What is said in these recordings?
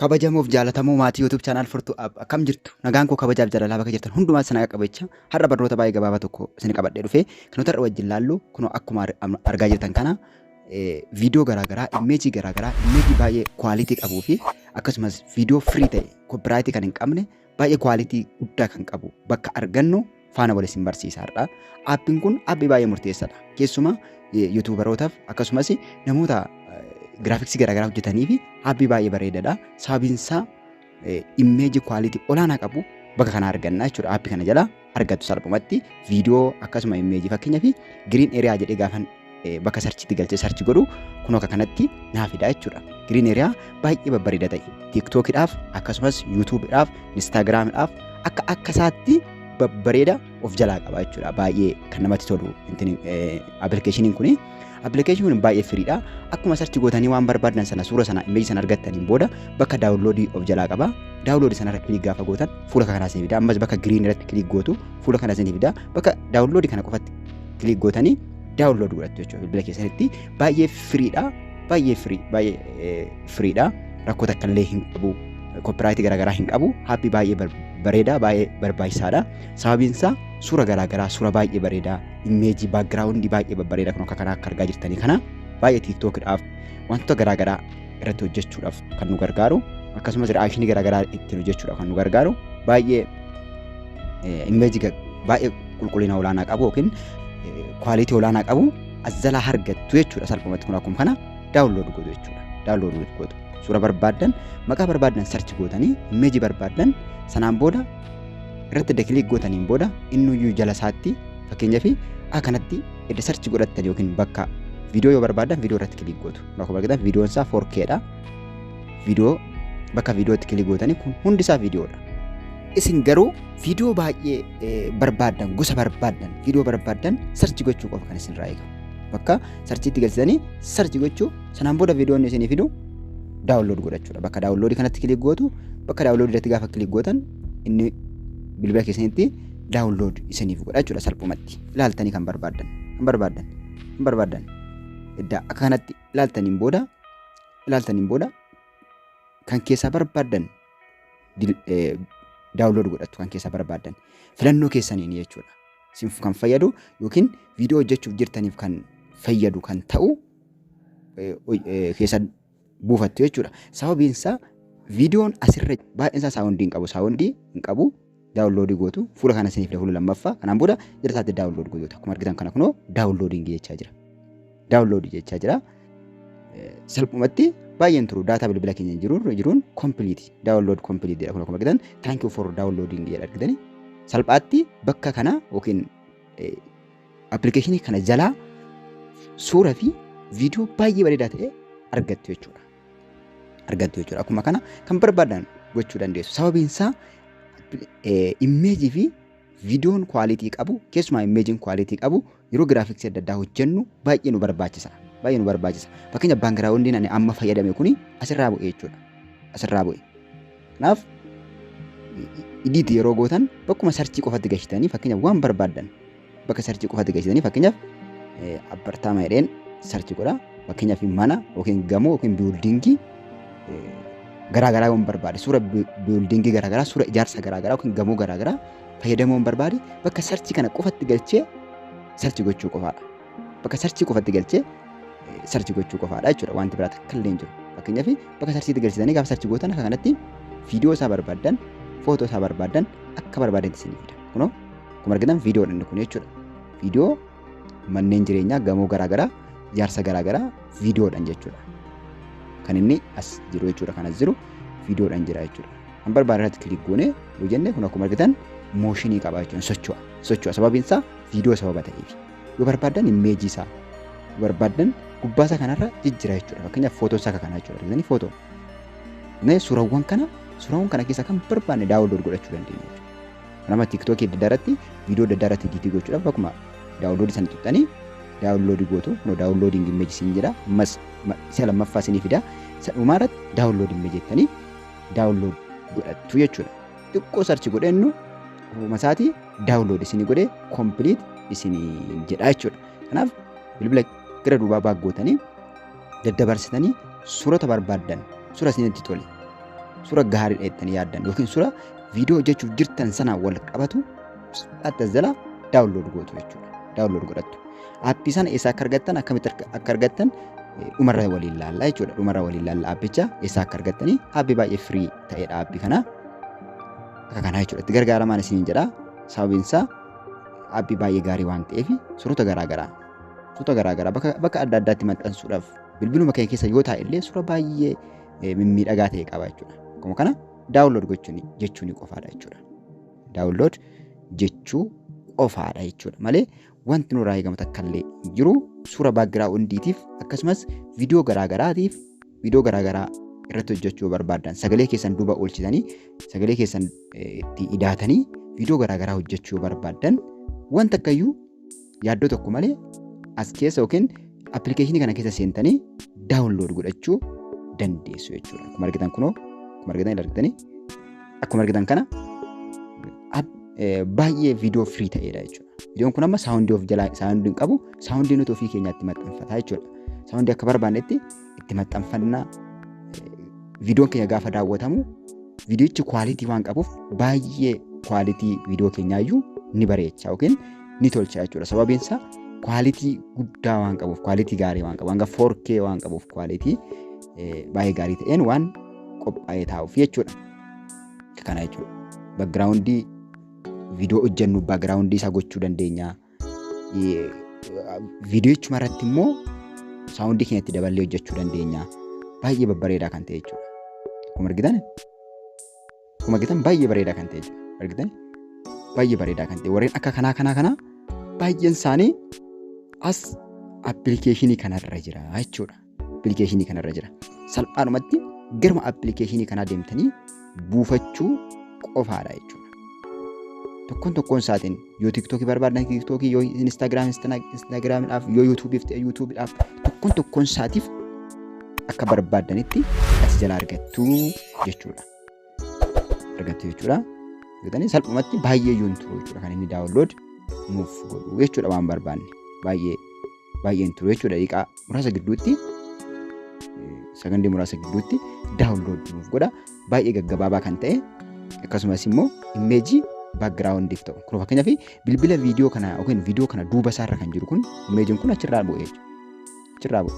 Kabajamoof jaalatamoo maatii YouTube channel Furtuu App, akkam jirtu? Nagaan koo kabajaaf jaalalaa bakka jirtan hundumaa sana qaqqabecha. Har'a barnoota baay'ee gabaabaa tokko isin qabadhee dhufe. Kan nuti har'a wajjin laallu kunoo akkuma argaa jirtan kana viidiyoo garaagaraa, imeejii garaagaraa, imeejii baay'ee quality qabuu fi akkasumas viidiyoo free ta'e, copyright kan hin qabne, baay'ee quality guddaa kan qabu bakka argannu faana wal isin barsiisa har'a. Aappiin kun aappii baay'ee murteessaadha. Keessumaa YouTuberootaaf akkasumas namoota giraafiksii garaagaraa hojjetanii fi aappii baay'ee bareedaadha. Sababiin isaa imeejii quality olaanaa qabu bakka kana arganna jechuudha. Aappii kana jala argattu salphumatti viidiyoo akkasuma imeejii. Fakkeenyaaf, green area jedhee gaafan bakka searchiitti galchee search godhu kun akka kanatti naa fida jechuudha. Green area baay'ee babbareeda ta'e TikTokiidhaaf akkasumas YouTubeiidhaaf, Instagramiidhaaf akka akka isaatti babbareeda of jalaa qaba jechuudha. Baay'ee kan namatti tolu appilikeeshiniin kuni. Appilikeeshiniin kun baay'ee freedha. Akkuma search gootanii waan barbaadan sana, suura sana, imeejii sana argattaniin booda bakka downloadii of jalaa qaba. Downloadii sanarra click gaafa gootan fuula kanaa isin fida. Ammas bakka green irratti click gootu, fuula kana isin fida. Bakka downloadii kana qofatti click gootanii download godhattu jechuudha bilbila keessanitti. Baay'ee freedha. Baay'ee free, baay'ee freedha. Rakkoo takka illee hin qabu. Copyrightii garaagaraa hin qabu. Aappii baay'ee bareedaa, baay'ee barbaachisaadha. Sababiin isaa suura garaagaraa, suura baay'ee bareedaa, imeejii backgroundii baay'ee babbareedaa kun akka kanaa akka argaa jirtanii kana baay'ee TikTokiidhaaf, wantoota garaagaraa irratti hojjechuudhaaf kan nu gargaaru, akkasumas reactionii garaagaraa ittiin hojjechuudhaaf kan nu gargaaru, baay'ee imeejii baay'ee qulqullina olaanaa qabu yookiin quality olaanaa qabu as jalaa argattu jechuudha. Salphumatti kun akkuma kana download gootu jechuudha. Download gootu. Suura barbaaddan, maqaa barbaaddan search gootanii, imeejii barbaaddan sanaan booda irratti click gootaniin booda innuyyuu jala isaatti, fakkeenyaaf, akka kanatti edda search godhattan yookiin bakka viidiyoo yoo barbaaddan viidiyoo irratti click gootu. Akkuma argitan viidiyoon isaa 4K dha. Viidiyoo bakka viidiyootti click gootanii kun hundi isaa viidiyoodha. Isin garuu viidiyoo baay'ee barbaaddan, gosa barbaaddan, viidiyoo barbaaddan search gochuu qofa kan isin irraa eegamu. Bakka searchiitti galchitanii search gochuu, sanaan booda viidiyoon isinii fidu download godhachuudha. Bakka downloadii kanatti click gootu. Bakka downloadii irratti gaafa click gootan inni bilbila keessanitti download isiniif godha jechuudha salphumatti. Ilaaltanii kan barbaaddan, kan barbaaddan, kan barbaaddan. Edda akka kanatti ilaaltaniin booda kan keessaa barbaaddan download godhattu, kan keessaa barbaaddan filannoo keessaniin jechuudha. Isin kan fayyadu yookiin viidiyoo hojjechuuf jirtaniif kan fayyadu kan ta'u keessa buufattu jechuudha. Sababiin isaa viidiyoon asirra baay'een isaa soundii hin qabu. Soundii hin qabu. Downloadii gootu, fuula kana isiniif fuula lammaffaa. Kanaan booda jala isaatti download gootu. Akkuma argitan kana kunoo downloading jechaa jira. Downloadii jechaa jira. Salphumatti baay'een turu, data bilbila keenya jiruun complete, download complete jedha. Kun akkuma argitan "Thank you for downloading" jedha. Argitanii, salphaatti bakka kana yookiin appilikeeshinii kana jalaa suura fi viidiyoo baay'ee bareedaa ta'e argattu jechuudha. Argattu jechuudha. Akkuma kana kan barbaadan gochuu dandeessu. Sababiin isaa imeejii fi viidiyoon quality qabu, keessumaa imeejiin quality qabu, yeroo giraafiksii adda addaa hojjennu baay'ee nu barbaachisa. Baay'ee nu barbaachisa. Fakkeenya, backgroundiin ani amma fayyadame kuni asirraa bu'e jechuudha. Asirraa bu'e. Kanaaf edit yeroo gootan bakkuma searchii qofatti galchitanii, fakkeenyaaf, waan barbaaddan bakka searchii qofatti galchitanii, fakkeenyaaf, apartment jedheen search godha. Fakkeenyaaf, mana yookiin gamoo yookiin buildingii garaagaraa yoon barbaade, suura buildingii garaagaraa, suura ijaarsa garaagaraa yookiin gamoo garaagaraa fayyadamuu yoon barbaade, bakka searchii kana qofatti galchee search gochuu qofaadha. Bakka searchii qofatti galchee search gochuu qofaadha jechuudha. Wanti biraa takka illee hin jiru. Fakkeenyaaf, bakka searchiitti galchitanii gaafa search gootan akka kanatti viidiyoo isaa barbaaddan, footoo isaa barbaaddan akka barbaadanitti isinii fida. Kunoo akkuma argitan viidiyoodha inni kun jechuudha. Viidiyoo manneen jireenyaa, gamoo garaagaraa, ijaarsa garaagaraa viidiyoodhaan jechuudha. Kan inni as jiru jechuudha. Kan as jiru viidiyoodhaan jira jechuudha. Kan barbaadan irratti click goonee yoo jenne kun akkuma argitan motionii qaba jechuudha. Socho'a. Socho'a. Sababiin isaa viidiyoo sababa ta'eef. Yoo barbaaddan imeejii isaa, yoo barbaaddan gubbaa isaa kanarra jijjiira jechuudha. Fakkeenyaaf, footoo isaa kana jechuudha. Argitanii, footoo. Suurawwan kana keessaa kan barbaanne download godhachuu dandeenya jechuudha. Kanama TikTokii adda addaa irratti, viidiyoo adda addaa irratti edit gochuudhaaf bakkuma downloadii sana tuqxanii downloadii gootu. Kunoo "downloading image" siin jedha. Ammas isa lammaffaa isinii fida. Isa dhumaa irratti "download image" jettanii download godhattu jechuudha. Xiqqoo search godhennu ofuma isaatii download isinii godhee complete isinii jedha jechuudha. Kanaaf bilbila gara duubaa back gootanii daddabarsitanii suurota barbaaddan, suura isinitti tole suura gaariidha jettanii yaaddan yookiin suura viidiyoo hojjechuuf jirtan sanaan wal qabatu salphaatti as jala download gootu jechuudha. Download godhattu. Aappii sana eessaa akka argattan, akkamitti akka argattan dhumarra waliin laalla jechuudha. Dhumarra waliin laalla aappicha eessaa akka argattanii. Aappii baay'ee free ta'edha aappii kana. Akka kanaa jechuudha. Itti gargaaramaan isiniin jedha. Sababiin isaa aappii baay'ee gaarii waan ta'eef, suurota garaagaraa suurota garaagaraa bakka adda addaatti maxxansuudhaaf, bilbiluma keenya keessa yoo taa'e illee, suura baay'ee mimmiidhagaa ta'e qaba jechuudha. Akkuma kana download gochuun jechuun qofaadha jechuudha. Download jechuu qofaadha jechuudha malee wanti nurraa eegamu takka illee hin jiru. Suura backgroundiitiif akkasumas viidiyoo garaagaraatiif, viidiyoo garaagaraa irratti hojjechuu barbaadan, sagalee keessan duuba oolchitanii, sagalee keessan itti idaatanii viidiyoo garaagaraa hojjechuu barbaadan, wanta akkayyuu yaaddoo tokko malee as keessa yookiin appilikeeshinii kana keessa seentanii download godhachuu dandeessu jechuudha. Akkuma argitan kunoo, akkuma argitan argitanii, akkuma argitan kana baay'ee viidiyoo free ta'edha jechuudha. Viidiyoon kun amma soundii of jalaa soundii hin qabu, soundii nuti ofii keenyaatti maxxanfataa jechuudha. Soundii akka barbaannetti itti maxxanfannaa. Viidiyoon keenya gaafa daawwatamu viidiyochi quality waan qabuuf baay'ee quality viidiyoo keenyaayyuu ni bareecha yookiin ni tolcha jechuudha. Sababiin isaa quality guddaa waan qabuuf, quality gaarii waan qabu, hanga 4K waan qabuuf, quality baay'ee gaarii ta'een waan qophaa'ee taa'uuf jechuudha. Kana jechuudha. Backgroundii viidiyoo hojjennu backgroundii isaa gochuu dandeenya. Viidiyochuma irratti immoo soundii keenyatti daballee hojjechuu dandeenya. Baay'ee babbareedaa kan ta'e jechuudha. Akkuma argitan baay'ee bareedaa kan ta'e jechuudha. Argitan, baay'ee bareedaa kan ta'e. Warreen akka kanaa kanaa baay'een isaanii as appilikeeshinii kanarra jira jechuudha. Appilikeeshinii kanarra jira. Salphaadhumatti garuma appilikeeshinii kanaa deemtanii buufachuu qofaadha jechuudha. Tokkoon tokkoon isaatiin yoo TikTokii barbaadan TikTokii, yoo Instagram Instagramiidhaaf, yoo YouTubeiif ta'e YouTubeiidhaaf, tokkoon tokkoon isaatiif akka barbaaddanitti as jala argattu jechuudha. Argattu jechuudha. Argatanii salphumatti baay'ee iyyuu hin turu jechuudha kan inni download nuuf godhu jechuudha. Waan barbaanne baay'ee baay'ee hin turu jechuudha. Daqiiqaa muraasa gidduutti, sakandii muraasa gidduutti download nuuf godha. Baay'ee gaggabaabaa kan ta'e, akkasumas immoo imageii backgroundiif ta'u. Kun fakkeenyaaf bilbila viidiyoo kana yookiin viidiyoo kana duuba isaarra kan jiru kun, imageiin kun achirraa bu'e jechuudha. Achirraa bu'e.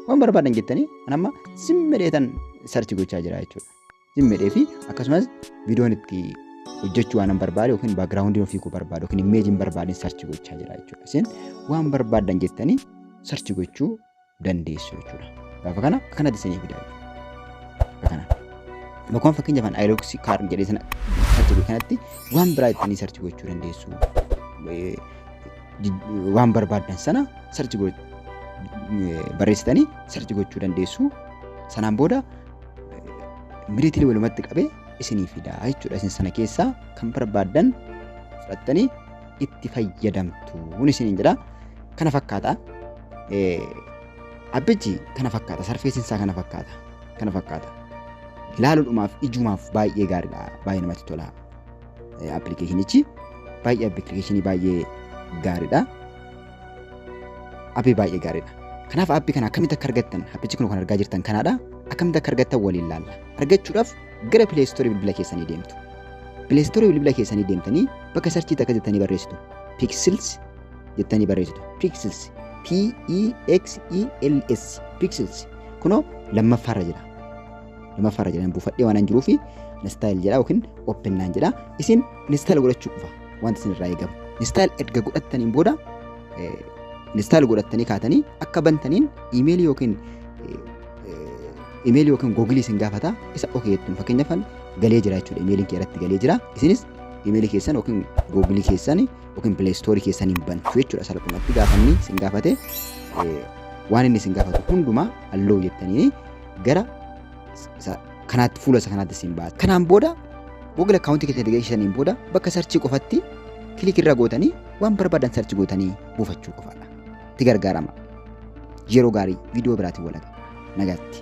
Waan barbaadan jettanii an amma zimmedheetan search gochaa jira jechuudha. Zimmedhee fi akkasumas viidiyoon itti hojjechuu waan barbaade yookiin backgroundiin ofii koo barbaade yookiin imageiin barbaadeen search gochaa jira jechuudha. Isin waan barbaadan jettanii search gochuu dandeessu jechuudha. Gaafa kana akkanatti isinii fida jechuudha. Akka kana. Bakkuma fakkeenyaaf an Hilux car jedhee sana search godhe kanatti waan biraa ittanii search gochuu dandeessu. Waan barbaaddan sana search barreessitanii search gochuu dandeessu. Sanaan booda immediately walumatti qabee isinii fida jechuudha. Isin sana keessaa kan barbaaddan fudhattanii itti fayyadamtuun isiniin jedha. Kana fakkaata. Abbichi kana fakkaata. Surfaceiin isaa kana fakkaata. Kana fakkaata. Ilaaluudhumaaf ijumaaf baay'ee gaariidha. Baay'ee namatti tola. Appilikeeshinichi baay'ee appilikeeshinii baay'ee gaariidha. Aappii baay'ee gaariidha. Kanaaf aappii kana akkamitti akka argattan, aappichi kun kan argaa jirtan kanaadha. Akkamitti akka argattan waliin ilaalla. Argachuudhaaf gara Play Storeii bilbila keessanii deemtu. Play Storeii bilbila keessanii deemtanii bakka searchiitti akka jettanii barreessitu. Pixels jettanii barreessitu. Pixels, P E X E L S, Pixels kunoo lammaffaarra jira. Lammaffaarra jira, buufadhee waan hin jiruufi install jedha yookiin open naan jedha. Isin install godhachuu qofa wanti isin irraa eegamu. Install erga godhattaniin booda, install godhattanii kaatanii akka bantaniin iimeelii yookiin Googleii isin gaafata, isa okay jettuun. Fakkeenyaaf galee jira jechuudha, iimeeliin kee irratti galee jira. Isinis iimeelii keessan yookiin Googleii keessan yookiin Play Storeii keessan hin bantu jechuudha. Salphumatti gaafanni isin gaafate, waan inni isin gaafatu hundumaa allow jettanii gara kanaatti, fuula isa kanaatti isin baasa. Kanaan booda Google accountii keessatti geessaniin booda bakka searchii qofatti click irra gootanii waan barbaadan search gootanii buufachuu qofaadha. Itti gargaarama. Yeroo gaarii, viidiyoo biraatiin wal agarra. Nagaatti.